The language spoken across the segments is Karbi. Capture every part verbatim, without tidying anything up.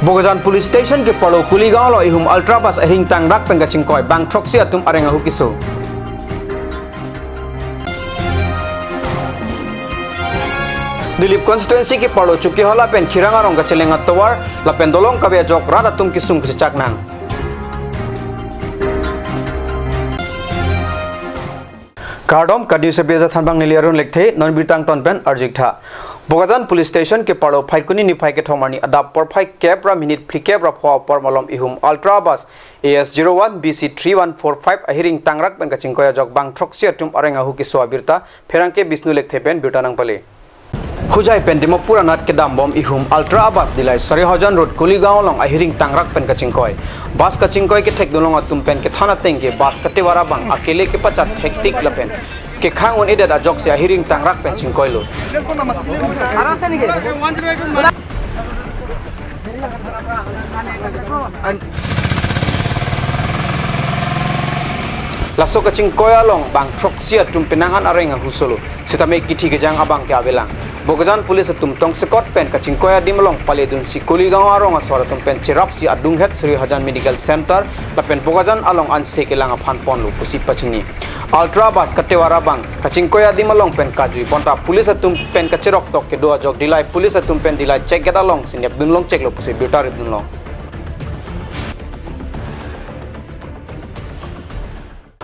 Bokajan Police Station keparlo Kuligaon along ihum Ultra Bus ahiring tangrak pen kachingkoi, bang throksi atum areng ahu keso. Nilip constituency keparlo Chokihola pen Khirang arong kacheleng atovar lapen dolong kave ajok rat atum kesung kachechak nang. Kardom, KAT News abirta thanbang neli Arun Lekthe, non birta angton pen arju-ik tha. Bokajan Police Station keparlo Phaikuni niphai kethom arni adap porphai kep ra minute phlikep ra pho apor malom ihum Ultra Bus A S zero one B C three one four five ahiring tangrak pen kachingkoi ajok bang throksi atum areng ahu keso abirta pherangke Bishnu Lekthe pen birta nangpale. Hojai pen Dimapur anat kedam bom ihum Ultra Bus Dillai Sarihajan Road Kuligaon along ahiring tangrak pen kachingkoi. Bus kachingkoi kethekdun long atum pen kethan ateng ke bus katewar abang akele kepachat hektik lapen kekhang un-edet ajoksi ahiring tangrak pen chingkoilo. Laso kachingkoi along bang throksi atum penang an areng ahu solo. Sitame kithi kejang abang ke avelang. Bokajan Police atum tongsekot pen kachingkoi adim along paledunsi Kuligaon arong asor atum pen cherapsi adunghet Sarihajan Medical Center lapen Bokajan along anse kelang aphan ponlo pusi pachini. Ultra Bus katewar abang kachingkoi adim along pen kajui, bonta Police atum pen kacherok tok kedo ajok Dillai Police atum pen Dillai check gate alongsi nepdun longcheklo pusi birta ripdun long.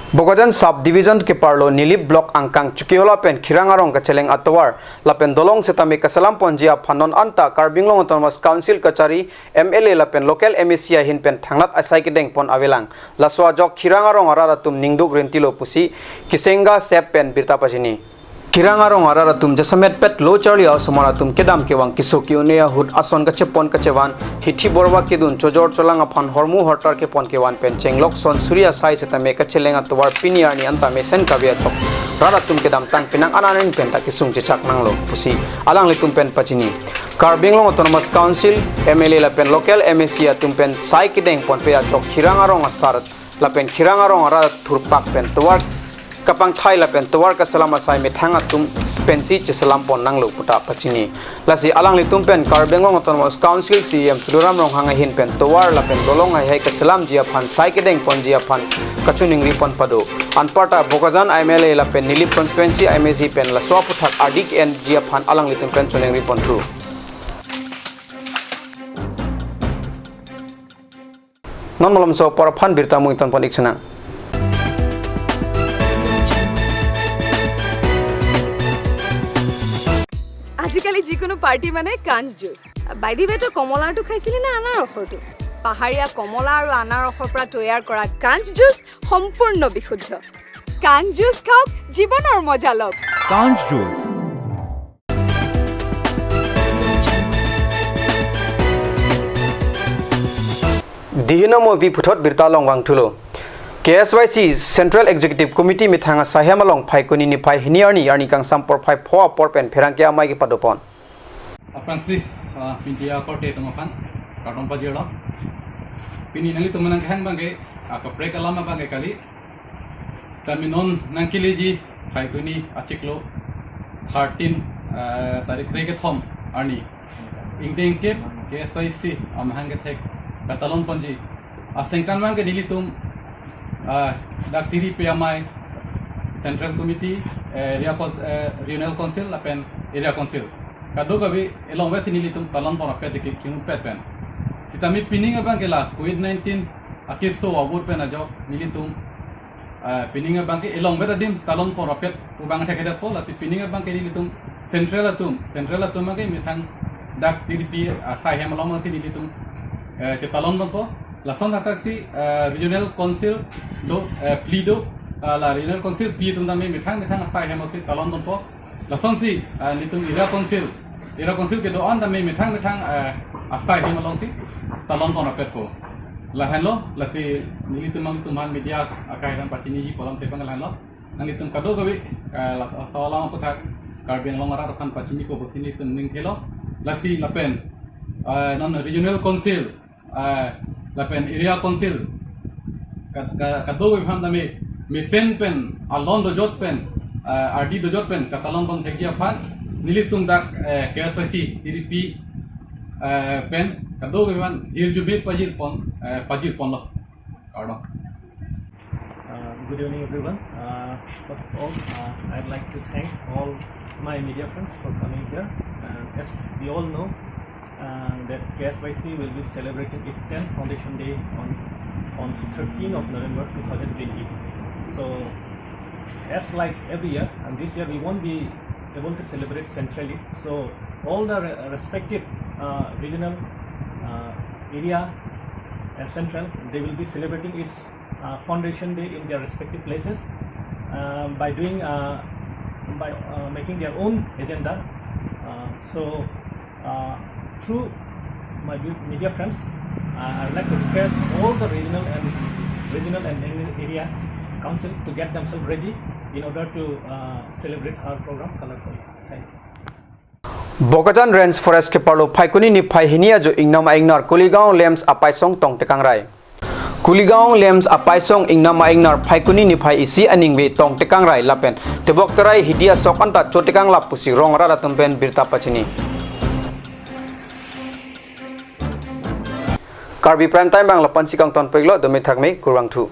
Bokajan Sub Division keparlo Nilip Block angkang Chokihola pen Khirang arong kacheleng atovar lapen dolong sitame kaselam ponji aphan non anta Karbi Anglong Autonomous Council kachari, M L A lapen local M A C ahin pen thangnat asai kedeng pon avelang. Laso ajok Khirang arong arat atum ningduk rintilo pusi Kisenga Sep pen birta pachini. Khirang arong arat atum jasemet pet lo charli a-osomar atum kedam kevang keso ke-un-e ahut ason kachepon kachevan, hithi borwa kedun, chojor cholang aphan hormu hortar kepon kevan pen chenglok son suri asai sitame kacheleng atovar pini arni anta mesen kave ajok rat atum kedamtang penang an areng pen ta kesung chechak nanglo pusi alanglitum pen pachini. Karbi Anglong Autonomous Council, M L A lapen local M A C atum pen sai kedeng ponpe ajok Khirang arong asar lapen Khirang arong arat thurpak pen tovar kapangthai lapen tovar kaselam asai methang atum pensi cheselam pon nanglo puta pachini. Lasi alanglitum pen Karbi Anglong Autonomous Council C E M Tuliram Ronghang ahin pen tovar lapen dolong haihai kaselamji aphan sai kedeng ponji aphan kachiningri pon pado. Anparta Bokajan M L A lapen Nilip constituency M A C pen laso aphuthak ardi ke-enji aphan alanglitum pen chiningri ponthu. Non malomso apor aphan birta mui ton pon-ik chenang. আজিকালি যিকোনো পাৰ্টি মানে কাঞ্চ juice. By the ৱে, তই কমলাৰটো খাইছিলি নে আনাৰসৰটো? পাহাৰীয়া কমলা আৰু আনাৰসৰ পৰা তৈয়াৰ কৰা কাঞ্চ জুচ সম্পূৰ্ণ বিশুদ্ধ। কাঞ্চ জুচ খাওক, জীৱনৰ মজা লওক। কাঞ্চ juice. Dihino mobi puthot birta long vangthulo. K S Y C Central Executive Committee methang asaihem along Phaikuni niphai hini arni, arni kangsam porphai pho apor pen pherangke amei kepado pon. Aphrangsi, ah, media akorte atum aphan kardom pajirlo. Pini nanglitum nangkehang abangke, ah, kaprek alam abangke kali. Tame non nangkeleji Phaikuni achiklo thirteen, ah, tarik krekethom arni. Ingdeng kep K S Y C amahang kethek katalon ponji asengkan abangke nelitum, ah, dak tiri pe amei Central Committee, eh, Area Cons-, eh, Regional Council lapen Area Council kadokave elongvet si nelitum talon pon rapet dikit kimu pet pen. Sitame pining abangke la covid nineteen akeso abur pen ajok nelitum, eh, pining abangke elongvet adim talon pon rapet pu abang thekthedetpo, lasi pining abangke nelitum Central atum, Central atum abangke methang dak tiri pe asaihem along abangsi nelitum, eh, chetalon ponpo. Lason asaksi, eh, Regional Council do, eh, phli do, eh, la Regional Council phli atum tame methang methang asaihem alongsi talon ponpo. Lasonsi, eh, nelitum Area Council, Area Council kedo-an tame methang methang, eh, asaihem alongsi talon pon rapetpo. Lahenlo, lasi nelitum nanglitum aphan media akai aphan pachiniji pu alamthe abang lahenlo. Nanglitum kadokave, eh, la, laso alam aphuthak Karbi Anglong arat aphan pachinipo pusi nelitum ningthelo. Lasi lapen, eh, non Regional Council, eh, lapen Area Council ka, ka, kadokave aphan tame mesen pen, alon dojot pen, eh, ardi dojot pen katalon pon thekji aphan nelitum dak, eh, K S Y C tiri pe eh, pen kadokave aphan hirjume pajir pon, eh, pajir ponlo. Kardom. Uh, good evening, everyone. Uh, first of all, uh, I'd like to thank all my media friends for coming here. Uh, as we all know, uh, that K S Y C will be celebrating its tenth foundation day on, on thirteenth of November two thousand twenty. So, as like every year, and this year we won't be able to celebrate centrally. So, all the re-, respective, uh, regional, uh, area and central, they will be celebrating its, uh, foundation day in their respective places, uh, by doing, uh, by, uh, making their own agenda. Uh, so, uh, through my me-, media friends, uh, I would like to request all the regional and, regional and area council to get themselves ready in order to, uh, celebrate our program colorfully. Thank you. Bokajan Range Forest Keparlo Phaikuni niphai hini ajo ingnam a-ingnar Kuligaon LAMPS apaisong tong tekangrai. Kuligaon LAMPS apaisong ingnam a-ingnar Phaikuni niphai isi aningve tong tekangrai lapen tebok terai hidi asok anta cho tekanglap pusi rong arat atum pen birta pachini. Karbi Prime Time abang lapu-ansi kangton peklo, dome thakme, kurvangthu.